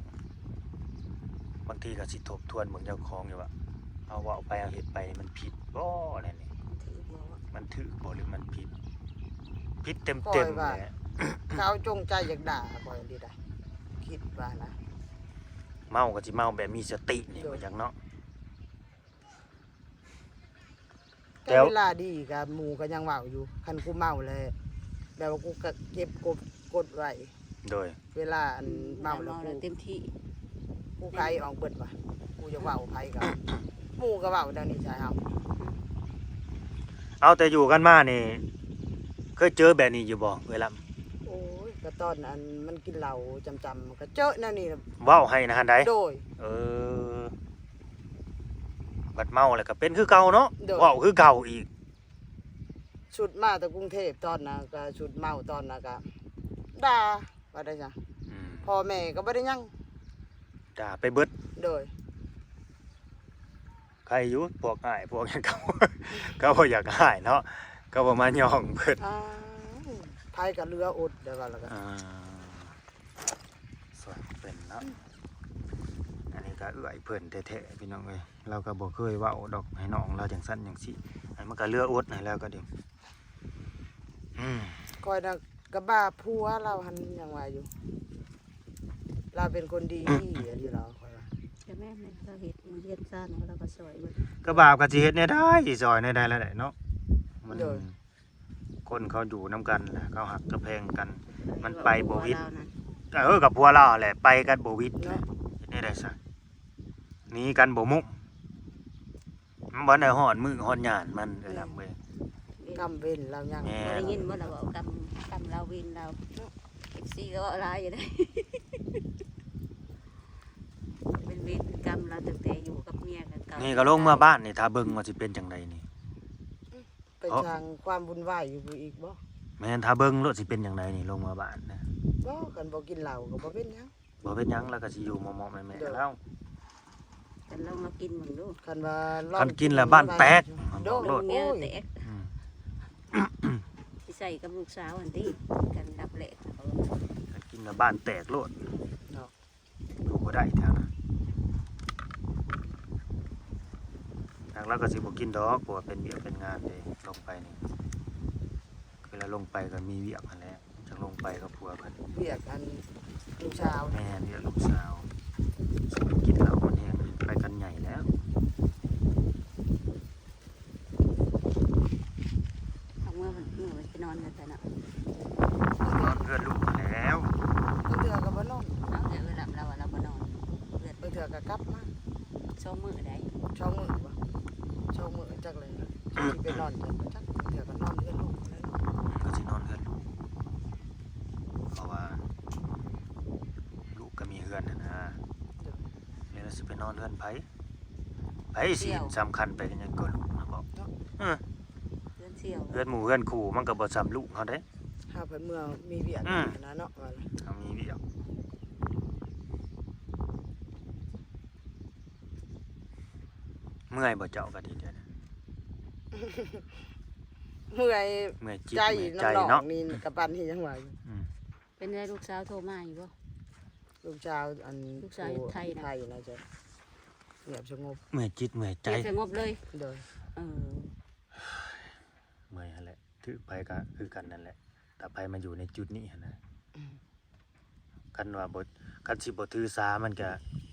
ບາງທີກໍຊິທົບທວນເບິ່ງເຈົ້າຂອງຢູ່ວ່າ ເຮົາເວົ້າໄປ ເຮົາເຮັດໄປ ມັນຜິດບໍ່ແນວນີ້ ມັນຖືກບໍ່ ມັນຖືກບໍ່ ຫຼືມັນຜິດ ຜິດເຕັມໆ ຂ້ອຍວ່າ ແຫຼະ ເຂົາຈົງໃຈຢາກດ່າຂ້ອຍນີ້ໄດ໋ ຄິດວ່ານະ ເມົາກໍຊິເມົາແບບມີສະຕິນີ້ ໂດຍ ບໍ່ຈັກເນາະ. ແຕ່ເວລາດີກໍໝູ່ກໍຍັງເວົ້າຢູ່ ຄັນກູເມົາແລ້ວ ແບບວ່າກູກໍເກັບກົດ ກົດໄວ້ ໂດຍ ເວລາອັນເມົາແລ້ວ ເມົາແລ້ວເຕັມທີ່ ກູໄກອອກເບິດວ່າ ກູຢາກເວົ້າໃຜກໍ ໝູ່ກໍເວົ້າແນວນີ້ໃສ່ເຮົາ. ເອົາ ແຕ່ຢູ່ກັນມານີ້ ເຄີຍເຈີແບບນີ້ຢູ່ບໍ່ເອື້ອຍລຳ? ໂອ້ຍ ກໍຕອນອັນມັນກິນເຫຼົ້າຈຳໆ ກໍເຈີແນວນີ້ ເວົ້າໃຫ້ນະຫັ້ນໃດ໋. ໂດຍ ເອີ ບັດເມົາແລ້ວກໍເປັນຄືເກົ່າເນາະ ໂດຍ ເວົ້າຄືເກົ່າອີກ. ຊຸດມາແຕ່ກຸງເທບຕອນນະ ກໍຊຸດເມົາຕອນນະ ກໍດ່າ ວ່າໄດ້ຊະ ອືມ ພໍ່ແມ່ກໍບໍ່ໄດ້ຫຍັງ ດ່າໄປເບິດ. ໂດຍ ໃຄຢູ່ ພວກອ້າຍພວກຫຍັງ ເຂົາ ເຂົາບໍ່ຢາກຮ້າຍເນາະ ເຂົາບໍ່ມາຍ້ອງເພິ່ນ. ອ້າວ ໃຜກໍເຫຼືອອົດ ແຕ່ວ່າລະກໍ ອ່າ ຊ່ວຍເພິ່ນເນາະ. ອັນນີ້ກໍເອື້ອຍເພິ່ນແທ້ໆ ພີ່ນ້ອງເອີຍ ລາວກໍບໍ່ເຄີຍເວົ້າດອກໃຫ້ນ້ອງລາວຈັ່ງຊັ້ນຈັ່ງຊີ້ ອັນມັນກໍເຫຼືອອົດໃຫ້ລາວກໍດີ. ອືມ ຂ້ອຍນະກໍບາບຜົວລາວຫັ້ນ ຍັງວ່າຢູ່ ລາວເປັນຄົນດີອີ່ຫຼີ ລາວ ຂ້ອຍວ່າ ກໍແມ່ນແຫຼະ ລາວເຮັດເຮືອນຊານ ລາວກໍຊ່ອຍເບິດ. ກໍບາບກໍຊິເຮັດແນວໃດ ຊິຊ່ອຍແນວໃດລະໄດ້ເນາະ ມັນ ໂດຍ ຄົນເຂົາຢູ່ນຳກັນ ເຂົາຮັກກັບແພງກັນ ມັນໄປບໍ່ຫວິດ. ເອີ ກັບຜົວລາວແຫຼະ ໄປກັນບໍ່ຫວິດ ເນາະ ເຮັດແນວໃດຊະ ໜີກັນບໍ່ມຸ້ງ ມັນບໍ່ໄດ້ຮອດມື້ຮອດຍາມມັນ ເອີ ລຳເອີຍ ກຳເວນລາວຍັງ. ແມ່ນ ໄດ້ຍິນບໍ່ລາວເວົ້າ ກຳ ກຳລາວເວນລາວ ເນາະ ເອັຟຊີກໍເວົ້າຫຼາຍຢູ່ເດ້ ເປັນເວນເປັນກຳລາວ ຕັ້ງແຕ່ຢູ່ກັບເມຍກັນເກົ່າ. ນີ້ກໍລົງເມືອບ້ານນີ້ ຖ້າເບິ່ງວ່າຊິເປັນຈັ່ງໃດນີ້. ໄປສ້າງຄວາມວຸ່ນວາຍຢູ່ພຸ້ນອີກບໍ່? ແມ່ນ ຖ້າເບິ່ງໂລດ ຊິເປັນຈັ່ງໃດນີ້ ລົງມາບ້ານນະ. ບໍ່ ຄັນບໍ່ກິນເຫຼົ້າກໍບໍ່ເປັນຫຍັງ ບໍ່ເປັນຫຍັງ ລາວກໍຊິຢູ່ເໝາະໆແມະໆ ໂດຍ ລາວ. ຄັນລອງມາກິນເບິ່ງດູ ຄັນວ່າລອງ ຄັນກິນແລ້ວບ້ານແຕກ ໂດຍ ໂດຍ ໂດຍ ໂອ້ຍ ແຕກ ອືມ ຊິໃສ່ກັບລູກສາວຫັ້ນຕິ ກັນດັບແລກນະ ຄັນກິນແລ້ວບ້ານແຕກໂລດເນາະ. ຢູ່ບໍ່ໄດ້ແຖວນັ້ນ ທາງລາວກໍຊິບໍ່ກິນດອກ ເພາະວ່າເປັນວຽກເປັນງານເດ້ ລົງໄປນີ້ ຄືລາວລົງໄປກໍມີວຽກຫັ້ນແຫຼະ ຈັກລົງໄປກັບຜົວເພິ່ນ ວຽກອັນລູກສາວ. ແມ່ນ ວຽກລູກສາວ ຊິໄປກິນເຫຼົ້າມັນແຮງ ໄປກັນໃຫຍ່ແລ້ວ. ເອົາເມື່ອ ເມື່ອໄປນອນກັນຊະເນາະ ນອນເຮືອນລູກຫັ້ນແລ້ວ. ບາງເທື່ອກໍບໍ່ນອນ ເອົາ ເວລາລາວວ່າລາວບໍ່ນອນເຮືອນ ບາງເທື່ອກໍກັບມາ ສອງມື້ໃດ ສອງມື້ບໍ່ ສອງມື້ ຈັກແລ້ວ ຊິໄປນອນໃສບໍ່ຈັກ ບາງເທື່ອກໍນອນເຮືອນລູກຫັ້ນແຫຼະ ກໍຊິນອນເຮືອນລູກ. ນອນເຮືອນໃຜ? ໃຜຊິເຫັນສຳຄັນໄປກັນຫຍັງກວ່າລູກນະບອກ? ເນາະ ເອີ ເຮືອນສ່ຽວ ເຮືອນໝູ່ເຮືອນຄູ່ມັນກໍບໍ່ສ່ຳລູກເຮົາເດ້. ເຮົາເພິ່ນເມືອມີວຽກ ອືມ ຫັ້ນນະເນາະ ວ່າລະ ເຮົາມີວຽກ. ເມື່ອຍບໍ່ເຈົ້າກະດີດຽວນີ້? ເມື່ອຍ ເມື່ອຍຈິດ ໃຈ ເມື່ອຍໃຈເນາະ ນີ້ກະປານເຮັດຫຍັງວ່າຢູ່. ອືມ ເປັນໃດລູກສາວໂທມາຢູ່ບໍ່? ລູກສາວ ອັນ ລູກສາວຢູ່ໄທນະ ໄທນະເຈົ້າ ງຽບສະຫງົບ ເມື່ອຍຈິດເມື່ອຍໃຈ ງຽບສະຫງົບເລີຍ. ໂດຍ ເອີ ເມື່ອຍຫັ້ນແຫຼະ ຖືກໃຜກະຄືກັນນັ້ນແຫຼະ ຖ້າໃຜມາຢູ່ໃນຈຸດນີ້ຫັ້ນນະ. ອືມ ຄັນວ່າບໍ່ ຄັນຊິບໍ່ຖືສາມັນກະ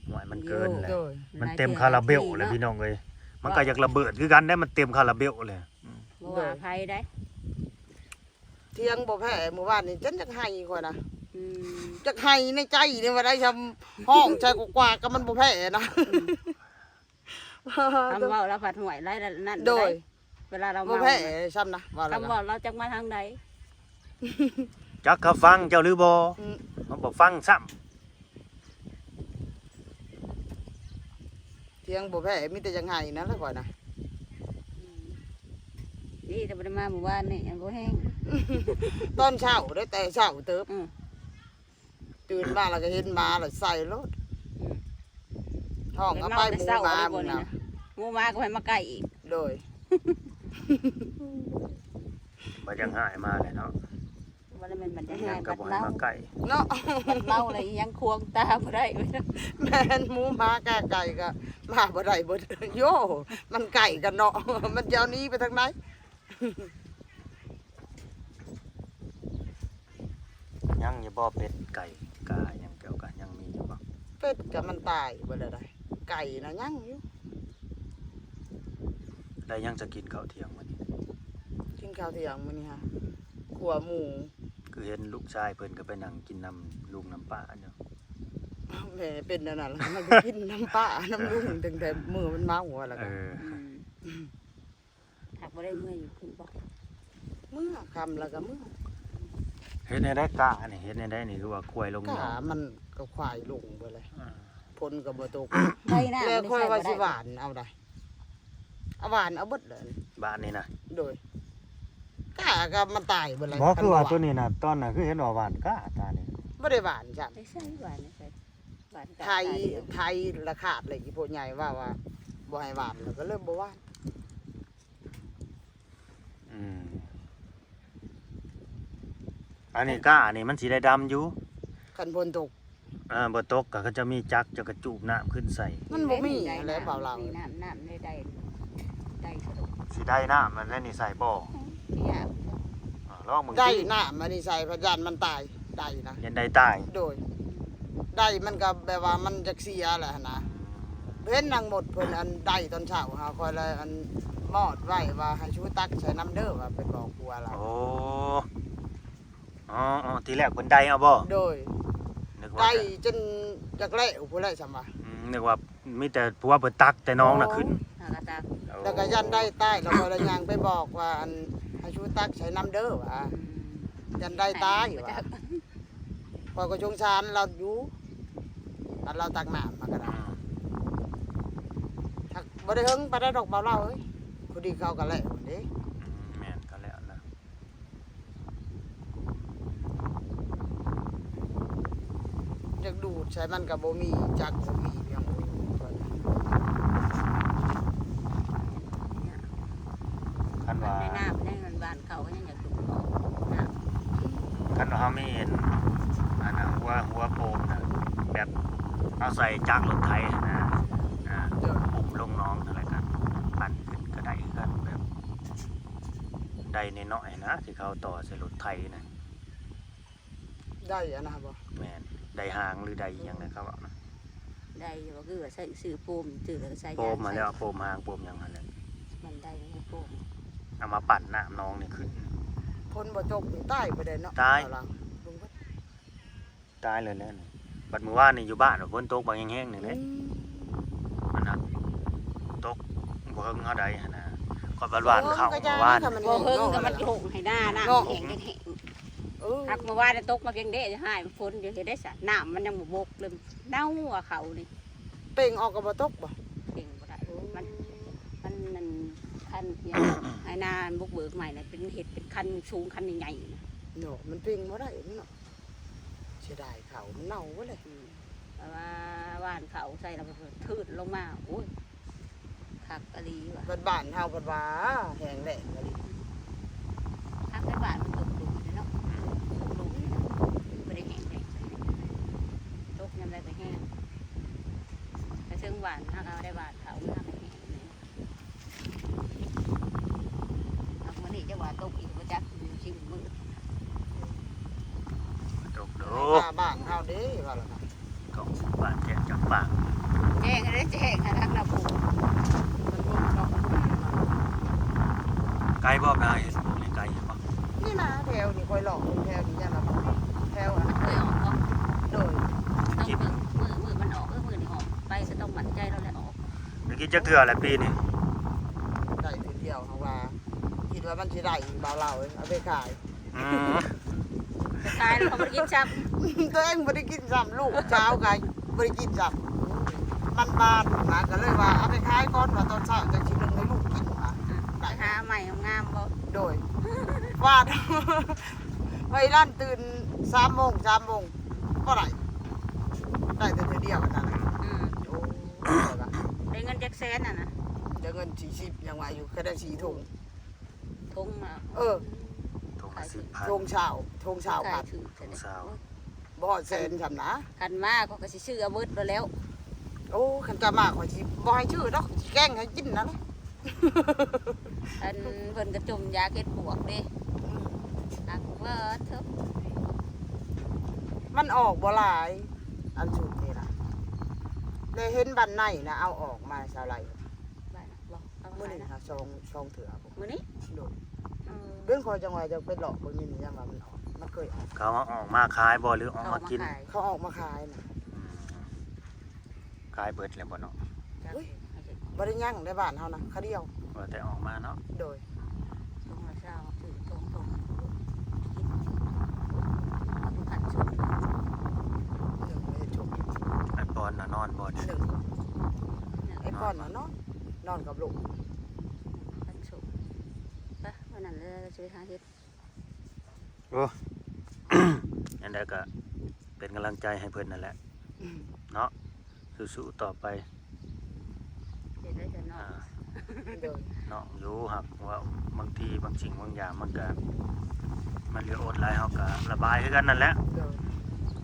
ໂອ້ຍ ມັນເກີນແຫຼະ. ໂດຍ ມັນເຕັມຄາລາເບວແຫຼະ ພີ່ນ້ອງເອີຍ ມັນກະຢາກລະເບີດຄືກັນເດ້ ມັນເຕັມຄາລາເບວແຫຼະ. ອືມ ບໍ່ວ່າໃຜໃດ ຖຽງບໍ່ແພ້ມື້ວານນີ້ ຈົນຢາກໄຫ້ຂ້ອຍນະ. ອືມ ຢາກໄຫ້ໃນໃຈນີ້ວ່າໄດ້ຊ່ຳ ຮ້ອງໃສ່ກວາກໆ ກະມັນບໍ່ແພ້ນະ. ອືມ ຄຳເວົ້າລາວພັດຫ້ວຍຫຼາຍນັ້ນ. ໂດຍ ເວລາລາວເມົາ ບໍ່ແພ້ຊ່ຳນະ ເວົ້າລາວ ຄຳເວົ້າລາວຈັກມາທາງໃດ ຈັກເຂົາຟັງເຈົ້າຫຼືບໍ່? ອືມ ເຂົາບໍ່ຟັງຊ້ຳ. ຖຽງບໍ່ແພ້ ມີແຕ່ຢາກໄຫ້ນັ້ນລະຂ້ອຍນະ. ອືມ ດີແຕ່ບໍ່ໄດ້ມາມື້ວານນີ້ ຍັງບໍ່ແຮງ ຕອນເຊົ້າເດ້ ແຕ່ເຊົ້າເຕີບ. ອືມ ຕື່ນມາລະກະເຫັນໝາລະໃສ່ໂລດ. ອືມ ຮ້ອງເອົາໄປໝູໝາ ມື້ນະ ໝູໝາກະໃຫ້ມາໃກ້ອີກ. ໂດຍ ບັດຢາກຮ້າຍມາແຫຼະເນາະ. ບໍ່ໄດ້ແມ່ນບັດຢາກຮ້າຍ ບັດເມົາເນາະ ບັດເມົາລະອີ່ຫຍັງຂວາງຕາບໍ່ໄດ້. ແມ່ນ ໝູໝາກາໄກ່ກະມາບໍ່ໄດ້ເບິດ. ໂຢ ມັນໃກ້ກັນເນາະ ມັນຈະເອົາໜີໄປທາງໃດ? ຍັງຢູ່ບໍ່ ເປັດໄກ່ກາຫຍັງເຈົ້າກະຍັງມີຢູ່ບໍ່? ເປັດກະມັນຕາຍເບິດແລ້ວໃດ໋ ໄກ່ນະຍັງຢູ່. ໄດ້ຫຍັງຈະກິນເຂົ້າທ່ຽງມື້ນີ້? ກິນເຂົ້າທ່ຽງມື້ນີ້ຫະ ຂົ້ວໝູ. ຄືເຫັນລູກຊາຍເພິ່ນກະໄປນັ່ງກິນນຳລຸງນຳປ້າຢູ່. ແມ່ເປັນແນວນັ້ນລະ ມັນໄປກິນນຳປ້ານຳລຸງ ຕັ້ງແຕ່ມື້ມັນເມົາຫັ້ນລະ. ເອີ ອືມ ຫາກບໍ່ໄດ້ເມືອຢູ່ພຸ້ນບໍ? ເມືອ ຄ່ຳລະກະເມືອ. ເຮັດແນວໃດກະນີ້ ເຮັດແນວໃດນີ້ ຄືວ່າຄວາຍລົງ ກະມັນກະຄວາຍລົງເບິດແຫຼະ. ອ່າ ຝົນກະບໍ່ຕົກ ໄປນະ ແລ້ວຂ້ອຍວ່າຊິຫວ່ານເອົາໃດ ເອົາຫວ່ານເອົາເບິດເລີຍບ້ານນີ້ນະ. ໂດຍ ກະ ກະມັນຕາຍເບິດແຫຼະ. ບໍ່ ຄືວ່າໂຕນີ້ນະ ຕອນນັ້ນຄືເຫັນວ່າຫວ່ານກະຕານີ້ ບໍ່ໄດ້ຫວ່ານຊ້ຳ. ໄປໃສຫວ່ານ ໄປຫວ່ານກະ ໄຖ ໄຖລະຂາດລະ ອີ່ພໍ່ໃຫຍ່ວ່າ ວ່າບໍ່ໃຫ້ຫວ່ານ ລະກະເລີຍບໍ່ຫວ່ານ. ອືມ ອັນນີ້ກະອັນນີ້ມັນຊິໄດ້ດຳຢູ່ ຄັນຝົນຕົກ. ເອີ ບໍ່ຕົກກະເຂົາເຈົ້າມີຈັກ ເຈົ້າກະຈູບນ້ຳຂຶ້ນໃສ່. ມັນບໍ່ມີແຫຼະ ເບົາລາວ ນ້ຳ ນ້ຳໄດ້ ໄດ້ ໄດ້ສະດວກ ຊິໄດ້ນ້ຳອັນນັ້ນນີ້ໃສ່ບໍ່? ອືມ ຍາກ ອ່າ ລອງເບິ່ງ ໄດ້ນ້ຳອັນນີ້ໃສ່ ພັດຢ້ານມັນຕາຍ ໄດ້ນະ ຢ້ານໄດ້ຕາຍ. ໂດຍ ໄດ້ມັນກະແບບວ່າມັນຢາກເສຍແຫຼະຫັ້ນນະ. ເຫັນນາງມົດເພິ່ນອັນໄດ້ຕອນເຊົ້າຫາ ຂ້ອຍລະອັນມອດໄວ້ວ່າໃຫ້ຊູຕັກໃສ່ນຳເດີ ວ່າໄປບອກຜົວລາວ. ໂອ້ ອໍ ອໍ ທີແລກເພິ່ນໄດ້ເອົາບໍ່? ໂດຍ ນຶກວ່າໄດ້ຈົນຢາກແລ້ວພຸ້ນແຫຼະ ຊ່ຳວ່າ. ອືມ ນຶກວ່າມີແຕ່ຜົວເພິ່ນຕັກແຕ່ໜອງນະຂຶ້ນ ຫາກະຕັກ ລະກະຢ້ານໄດ້ຕາຍ ລະຂ້ອຍລະຍ່າງໄປບອກວ່າ ອັນ ໃຫ້ຊູຕັກໃສ່ນຳເດີ ວ່າ ອືມ ຢ້ານໄດ້ຕາຍ ວ່າ ຂ້ອຍກະສົງສານລາວຢູ່ ອັນລາວຕັກນ້ຳມາກະໄດ້. ອືມ ຫາກບໍ່ໄດ້ເຫິງປານໃດດອກ ເບົາລາວເອີຍ ພໍດີເຂົາກະແລ້ວເດ້. ອືມ ແມ່ນ ກະແລ້ວລະ ຢາກດູດໃສ່ມັນກະບໍ່ມີຈັກ ບໍ່ມີຫຍັງ. ໂອ້ຍ ຄັນວ່າ ໃນນ້ຳໃນມັນຫວ່ານເຂົ້າກະຍັງຢາກດູດອອກນ້ຳ. ຄັນວ່າເຮົາມີອັນ ອັນນະ ຫົວ ຫົວໂປ່ງນະ ແບບເຮົາໃສ່ຈັກລົດໄຖຫັ້ນນະ ອ່າ ໂດຍ ປຸ້ມລົງໜອງຫັ້ນແຫຼະ ກະປັ່ນຂຶ້ນກະໄດ້ຄືກັນ ແບບໄດ້ນ້ອຍໆຫັ້ນນະ ທີ່ເຂົາຕໍ່ໃສ່ລົດໄຖນະ. ໄດ້ອັນນະບໍ່? ແມ່ນ ໄດ້ຫາງຫຼືໄດ້ອີ່ຫຍັງນະ ເຂົາເວົ້ານະ. ໄດ້ບໍ່? ຄືວ່າໃສ່ ຊື້ໂຟມ ຊື້ແລ້ວກະໃສ່ ໂຟມຫັ້ນແຫຼະ ໂຟມຫາງໂຟມຫຍັງຫັ້ນແຫຼະ. ມັນໄດ້ໂຟມ ເອົາມາປັ່ນນ້ຳໜອງນີ້ຂຶ້ນ. ຝົນບໍ່ຕົກນີ້ຕາຍບໍ່ໄດ້ເນາະ ຕາຍ ເອົາລະ ຕາຍເລີຍແຫຼະ. ບັດມື້ວານນີ້ຢູ່ບ້ານ ຝົນຕົກບັກແຮງໆນີ້ແຫຼະ. ອືມ ອັນນັ້ນຕົກບໍ່ເຫິງເທົ່າໃດຫັ້ນນະ ຂ້ອຍບັດຫວ່ານເຂົ້າມື້ວານ ບໍ່ເຫິງກະມັນໂຍກໃຫ້ໜ້າ ນ້ຳແຫ້ງແຫ້ງ. ເອີ ຄັກມື້ວານຕົກມາເກັ່ງເດ້ ຈະໃຫ້ມັນຝົນຢູ່ ເຮັດໄດ້ຊະ ນ້ຳມັນຍັງບໍ່ບົກເລີຍ ເນົ່າວ່າເຂົ້ານີ້. ເປັ່ງອອກກໍບໍ່ຕົກບໍ່? ເປັ່ງບໍ່ໄດ້ ມັນ ມັນ ມັນຄັນ ຫຍັງ ໄຮ່ນາບຸກເບີກໃໝ່ນະ ເປັນ ເຮັດເປັນຄັນສູງ ຄັນໃຫຍ່ໆນະ ເນາະ ມັນເປັ່ງບໍ່ໄດ້ເນາະ ເສຍດາຍເຂົ້າມັນເນົ່າເບິດເລີຍ ອືມ ແຕ່ວ່າຫວ່ານເຂົ້າໃສ່ແລ້ວກໍຖືດລົງມາ ໂອ້ຍ ຄັກອີ່ຫຼີວ່າ ບັດບ້ານເຮົາເພິ່ນວ່າແຫ້ງແລ້ງອີ່ຫຼີ ທາງໃນບ້ານມັນຕົກດຸ່ມເດ້ເນາະ ຕົກດຸ່ມເດ້ ບໍ່ໄດ້ແຫ້ງແລ້ງ ຕົກຍາມໃດກໍແຫ້ງ ກະເຊິ່ງຫວ່ານ ເຮົາກໍໄດ້ຫວ່ານເຂົ້າ ມັນກໍແຫ້ງ ເອົາ ມື້ນີ້ຈະວ່າຕົກອີກບໍ່ຈັກ ຊິມືດ ຕົກໂດ ວ່າບ້ານເຮົາເດ້ ວ່າລະ ກອງສິບບ້ານແຈ້ງຈຳປາ ແຈ້ງເດ້ ແຈ້ງທາງລະບຸ ໄກບໍ່ນາເຫັນພວກນີ້ ໄກຢູ່ບໍ່? ນີ້ນາ ແຖວນີ້ຂ້ອຍເລາະເບິ່ງແຖວນີ້ ຢ້ານວ່າແຖວອັນ ເຄີຍອອກບໍ່? ໂດຍ ຕ້ອງເບິ່ງມື້ ມື້ມັນອອກ ເອີ ມື້ນີ້ອອກໄປ ກໍຕ້ອງໝັ້ນໃຈແລ້ວແຫຼະອອກ ໄດ້ກິນຈັກເທື່ອແລ້ວປີນີ້? ໄດ້ເທື່ອດຽວ ເຮົາວ່າ ຄິດວ່າມັນຊິໄດ້ຢູ່ ບ່າວລາວເອີຍ ເອົາໄປຂາຍ ອືມ ໄປຂາຍແລ້ວກໍບໍ່ໄດ້ກິນຊ້ຳ ຕົວເອງບໍ່ໄດ້ກິນຊ້ຳ ລູກສາວກໍບໍ່ໄດ້ກິນຊ້ຳ ມັນບາດນະ ກໍເລີຍວ່າເອົາໄປຂາຍກ່ອນ ວ່າຕອນເຊົ້າຈັ່ງຊິເບິ່ງໃຫ້ລູກກິນວ່າ ອືມ ໄດ້ ຫາໃໝ່ງາມໆບໍ່? ໂດຍ ບາດ ໄປນອນຕື່ນສາມໂມງ ສາມໂມງ ບໍ່ໄດ້ ໄດ້ແຕ່ເທື່ອດຽວນັ້ນແຫຼະ ອືມ ໂອ້ ໄດ້ເງິນຈັກແສນຫັ້ນນະ? ໄດ້ເງິນສີ່ສິບ ຍັງວ່າຢູ່ ກໍໄດ້ສີ່ຖົງ ຖົງມາ ເອີ ຖົງລະສິບພັນ ຖົງຊາວ ຖົງຊາວພັນ ຖົງຊາວ ບໍ່ຮອດແສນຊ້ຳນະ ຄັນມາຂ້ອຍກໍຊິຊື້ເອົາເບິດໂລດແລ້ວ ໂອ້ ຄັນຈະມາຂ້ອຍຊິບໍ່ໃຫ້ຊື້ດອກ ຊິແກງໃຫ້ກິນນັ້ນແຫຼະ ອັນເພິ່ນກໍຈົ່ມຢາເຮັດປວກເດ້ ອືມ ອັກເບີດເທີ ມັນອອກບໍ່ຫຼາຍ ອັນຊຸດນີ້ນະ ແຕ່ເຫັນບ້ານໃນນະ ເອົາອອກມາຊາວໄລ ບ້ານນະບໍ່? ເອົາມາຂາຍນະ ມື້ນີ້ຫາສອງ ສອງເທື່ອ ມື້ນີ້ ໂດຍ ອືມ ເບິ່ງ ຂ້ອຍຈັ່ງວ່າຢາກໄປເລາະເບິ່ງຢູ່ນີ້ ຍັງວ່າມັນອອກ ມັນເຄີຍອອກ ເຂົາເອົາອອກມາຂາຍບໍ່ ຫຼືອອກມາກິນ? ເຂົາເອົາອອກມາຂາຍນະ ອືມ ຂາຍເບິດແລ້ວບໍ່ເນາະ? ອຸ້ຍ ບໍ່ໄດ້ຍັງໃນບ້ານເຮົານະ ຄາດຽວ ວ່າແຕ່ອອກມາເນາະ ໂດຍ ຖົງລະຊາວ ຖືຖົງ ຖົງ ກິນ ເອົາໄປພັດຊຸບ ໜຶ່ງ ໄອ້ປອນນະນອນບໍ່? ໜຶ່ງ ໄອ້ປອນນະນອນ ນອນກັບລູກ ພັດຊຸບ ໄປ ມື້ນັ້ນແຫຼະ ຊິໄປຫາເຮັດ ໂອ້ ອັນໃດກໍເປັນກຳລັງໃຈໃຫ້ເພິ່ນນັ້ນແຫຼະ ອືມ ເນາະ ສູ້ໆຕໍ່ໄປ ເຮັດໄດ້ແຕ່ນ້ອງ ອ່າ ໂດຍ ນ້ອງຢູ່ ຫາກວ່າບາງທີບາງສິ່ງບາງຢ່າງມັນກໍ ມັນເຫຼືອອົດຫຼາຍ ເຮົາກໍລະບາຍຄືກັນນັ້ນແຫຼະ ໂດຍ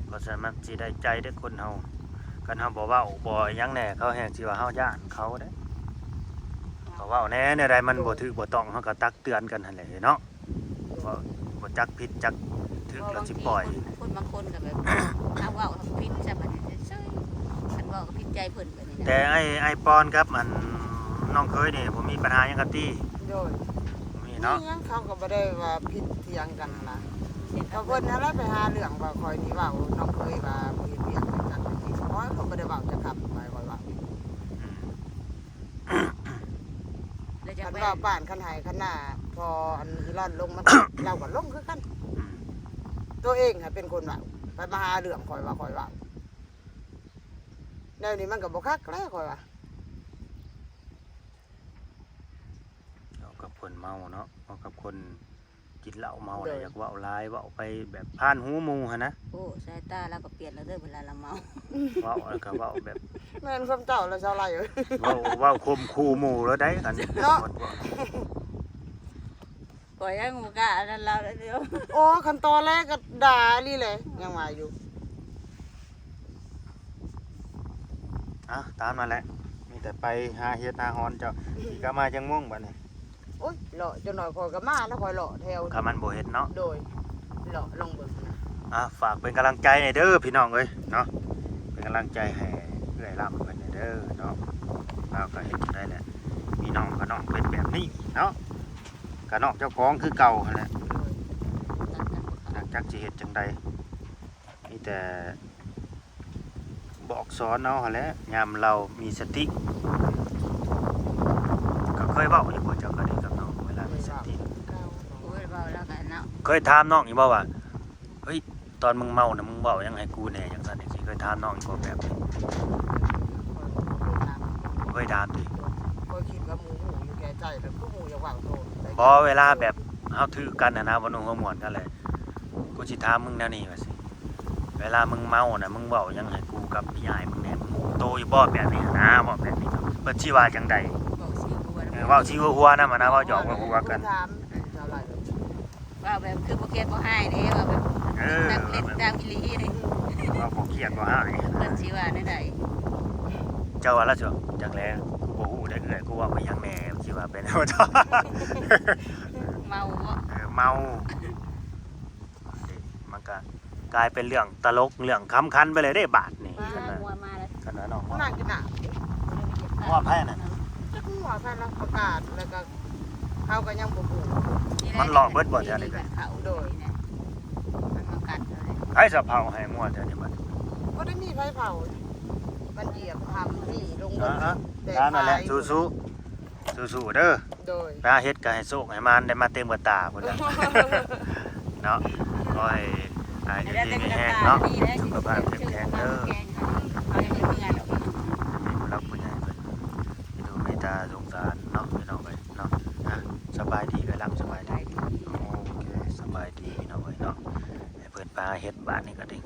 ເພາະສະນັ້ນມັນຊິໄດ້ໃຈເດ້ຄົນເຮົາ ຄັນເຮົາບໍ່ເວົ້າບໍ່ຫຍັງແດ່ ເຂົາແຮ່ງຊິວ່າເຮົາຢ້ານເຂົາເດ້ ເຂົາເວົ້າແດ່ແນວໃດມັນ ໂດຍ ບໍ່ຖືກບໍ່ຕ້ອງ ເຮົາກໍຕັກເຕືອນກັນຫັ້ນແຫຼະເນາະ. ບໍ່ ບໍ່ຈັກຜິດຈັກຖືກ ແລ້ວຊິປ່ອຍ ບາງທີຄົນ ຄົນບາງຄົນກໍແບບ ເຮົາເວົ້າເຮົາຜິດຊະ ບັດນີ້ເຊີຍ ຄັນເວົ້າກໍຜິດໃຈເພິ່ນ ແບບນີ້ນະ ແຕ່ໄອ້ ໄອ້ປອນກັບອັນນ້ອງເຂີຍນີ້ບໍ່ມີບັນຫາຫຍັງກັນຕິ? ໂດຍ ບໍ່ມີເນາະ ມີຫຍັງ ເຂົາກໍບໍ່ໄດ້ວ່າຜິດຖຽງກັນຫັ້ນນະ ກໍເພິ່ນຫັ້ນແຫຼະໄປຫາເລື່ອງວ່າຂ້ອຍນີ້ເວົ້ານ້ອງເຂີຍວ່າບໍ່ເຮັດວຽກ ຈັກຈັ່ງຊີ້ ຂ້ອຍກໍບໍ່ໄດ້ເວົ້າຈັກຄຳ ຂ້ອຍ ຂ້ອຍເວົ້າ ອືມ ຄັນວ່າບ້ານຄັນໄຮ່ຄັນນາ ພໍອັນອີລອນລົງມາ ລາວກໍລົງຄືກັນ ອືມ ຕົວເອງຫັ້ນເປັນຄົນເວົ້າ ໄປມາຫາເລື່ອງຂ້ອຍວ່າຂ້ອຍເວົ້າ ແນວນີ້ມັນກໍບໍ່ຄັກແຫຼະຂ້ອຍວ່າ ເວົ້າກັບຄົນເມົາເນາະ ເວົ້າກັບຄົນ ກິນເຫຼົ້າເມົາແລ້ວ ໂດຍ ຢາກເວົ້າຫຼາຍ ເວົ້າໄປແບບຜ່ານຫູໝູ່ຫັ້ນນະ ໂອ້ ສາຍຕາລາວກໍປ່ຽນແລ້ວເດີ ເວລາລາວເມົາ ເວົ້າແລ້ວກໍເວົ້າແບບ ແມ່ນຄວາມເຈົ້າລະຊາວໄລເອີຍ ເວົ້າ ເວົ້າຂົ່ມຂູ່ໝູ່ແລ້ວໃດ໋ ຄັນເນາະ ຂ້ອຍຍັງບໍ່ກ້າອັນນັ້ນລາວເລີຍ ໂອ້ ຄັນຕອແຫຼກໍດ່າອີ່ຫຼີແຫຼະ ຍັງວ່າຢູ່ ອ່ະ ຕາມນັ້ນແຫຼະ ມີແຕ່ໄປຫາເຫັດຫາຮອນ ເຈົ້າ ຊິກັບມາຈັກໂມງບັດນີ້? ໂອ້ຍ ເລາະຈັກໜ້ອຍຂ້ອຍກໍມາແລ້ວ ຂ້ອຍເລາະແຖວ ຖ້າມັນບໍ່ເຫັນເນາະ ໂດຍ ເລາະລອງເບິ່ງນະ ອ່າ ຝາກເປັນກຳລັງໃຈແດ່ເດີພີ່ນ້ອງເອີຍເນາະ ເປັນກຳລັງໃຈໃຫ້ເອື້ອຍລຳເພິ່ນແດ່ເດີເນາະ ລາວກໍເຮັດຈັ່ງໃດແຫຼະ ມີນ້ອງກໍນ້ອງເປັນແບບນີ້ເນາະ ກໍນ້ອງເຈົ້າຂອງຄືເກົ່າຫັ້ນແຫຼະ ໂດຍ ຈັກຊິເຮັດຈັ່ງໃດ ມີແຕ່ບອກສອນເອົາຫັ້ນແຫຼະ ຍາມລາວມີສະຕິ ກໍເຄີຍເວົ້າຢູ່ບໍ່ ເຈົ້າກໍດີກັບນ້ອງ ເວລາມີສະຕິ ໂອ້ຍ ເວົ້າແລ້ວກໍເນາະ ເຄີຍຖາມນ້ອງຢູ່ບໍ່ວ່າ ເຮີ້ຍ ຕອນມຶງເມົານະ ມຶງເວົ້າຫຍັງໃຫ້ກູແດ່ ຈັ່ງຊັ້ນຈັ່ງຊີ້ ເຄີຍຖາມນ້ອງຢູ່ບໍ່ແບບນີ້? ຂ້ອຍບໍ່ ເຄີຍຖາມຕິ? ໂດຍ ຂ້ອຍຄິດວ່າໝູ່ຮູ້ຢູ່ແກ່ໃຈ ແລ້ວຄືໝູ່ຢາກເວົ້າໂຕ. ບໍ່ ເວລາແບບເຮົາຖືກກັນຫັ້ນນະ ບໍ່ໜຸ່ມຫົວມ່ວນກັນແຫຼະ ກູຊິຖາມມຶງແນວນີ້ວ່າຊິ ເວລາມຶງເມົານະ ມຶງເວົ້າຫຍັງໃຫ້ກູກັບພີ່ອ້າຍມຶງແດ່ ມຶງຮູ້ໂຕຢູ່ບໍ່ແບບນີ້ຫັ້ນນະ ເວົ້າແບບນີ້ ເພິ່ນຊິວ່າຈັ່ງໃດ? ເວົ້າຊິຫົວນຳ ເອີ ເວົ້າຊິຫົວໆນຳຫັ້ນນະ ເວົ້າຫຍອກເວົ້າຫົວກັນ. ຖາມຊາວລາວ ເວົ້າແບບຄືບໍ່ຄຽດບໍ່ຮ້າຍເດ້ ເວົ້າແບບ ເອີ ນັກເຫຼັ້ນຕາມອີ່ຫຼີນີ້ ເວົ້າບໍ່ຄຽດບໍ່ຮ້າຍ ເພິ່ນຊິວ່າແນວໃດ? ເຈົ້າວ່າລາວຊິ ຈັກແຫຼະ ກູບໍ່ຮູ້ເດ້ເອື້ອຍ ກູເວົ້າໄປຫຍັງແດ່ ຊິວ່າໄປແນວ ເມົາບໍ່? ເອີ ເມົາ ມັນກະກາຍເປັນເລື່ອງຕະຫຼົກເລື່ອງຂຳຂັນໄປເລີຍເດ້ບາດນີ້. ມາ ຄັນວ່າ ງົວມາແລ້ວ ຄັນວ່ານ້ອງ ມາກິນນ້ຳ ງົວໃຜນັ້ນ? ຈັກງົວໃຜລະປະກາດ ແລ້ວກະເຮົາກະຍັງບໍ່ຮູ້. ມັນເລາະເບິດບໍ່ແຖວນີ້? ໂດຍ ມັນມາກັດເຮົາເລີຍ. ໃຜສະເຜົາໃຫ້ງົວແຖວນີ້ບັດ? ບໍ່ໄດ້ມີໃຜເຜົາ ມັນຢຽບທຳທີ່ລົງເບິດ. ອ່າ ແຕ່ ນັ້ນແຫຼະ ຂາຍ ສູ້ໆ ສູ້ໆເດີ. ໂດຍ ໄປຫາເຮັດກະໃຫ້ໂຊກໃຫ້ໝານ ໄດ້ມາເຕັມກະຕາພຸ້ນແຫຼະເນາະ. ຂໍໃຫ້ ອ່າ ຢູ່ດີມີແຮງເນາະ ສຸຂະພາບເຂັ້ມແຂງເດີ. ມີຜູ້ຫຼັກຜູ້ໃຫຍ່ເພິ່ນເມດຕາສົງສານເນາະ ພີ່ນ້ອງເອີຍເນາະ. ອ່ະ ສະບາຍດີເອື້ອຍລຳ ສະບາຍດີ. ໂອເຄ ສະບາຍດີພີ່ນ້ອງເອີຍເນາະ. ໃຫ້ເພິ່ນພາເຮັດບາດນີ້ກະດີ.